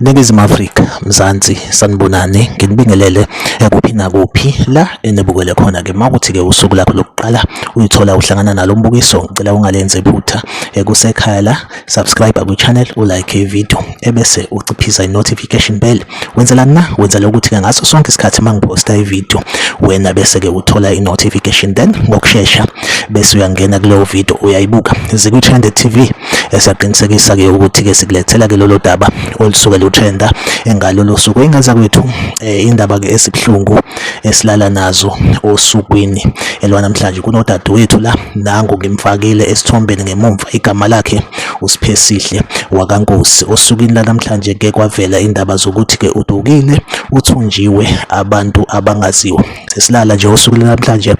Ningizimu Afrika, Mzansi, sanibonani, nginibingelele kuphi nakuphi la enibukele khona-ke. Uma kuthi-ke usuku lakho lokuqala uyithola uhlangana nalo mbukiso, ngicela ungalenzi iphutha. Kusekhaya la, subscribe kwi-channel, ulike i-video, ebese uciphisa i-notification bell. Wenzelani na? Wenzela ukuthi-ke ngaso sonke isikhathi uma ngiphosta i-video, wena bese-ke uthola i-notification, then ngokushesha bese uyangena kuleyo video uyayibuka. Zikwi-Trend TV, siyaqinisekisa-ke ukuthi-ke sikulethela-ke lolo daba olusuke lutrenda ngalolo suku. Ingane zakwethu, indaba-ke esibuhlungu esilala nazo osukwini elwanamhlanje, kunodadewethu la, nangu ngimfakile esithombeni ngemumva, igama lakhe uSiphesihle wakaNkosi. Osukwini lanamhlanje-ke kwavela indaba zokuthi-ke udukile, uthunjiwe abantu abangaziwa. Sesilala nje osukwini namhlanje,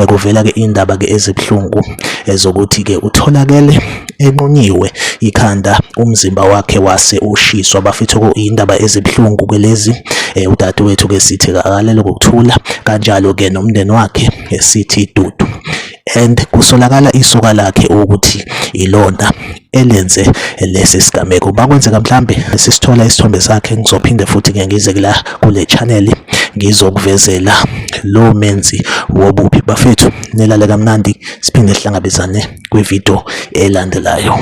kuvela-ke indaba-ke ezibuhlungu ezokuthi-ke utholakele enqunyiwe ikhanda, umzimba wakhe wase ushiswa. Bafethu, indaba ezibuhlungu ke lezi. Udadewethu-ke sithi akalele ngokuthula, kanjalo-ke nomndeni wakhe sithi dudu. And kusolakala isoka lakhe ukuthi ilona elenze lesi sigameko. Bakwenzeka mhlambe sisithola isithombe sakhe, ngizophinde futhi-ke ngize la kule channel ngizokuvezela lo menzi wobubi. Bafethu, nilale kamnandi, siphinde sihlangabezane kwividiyo elandelayo.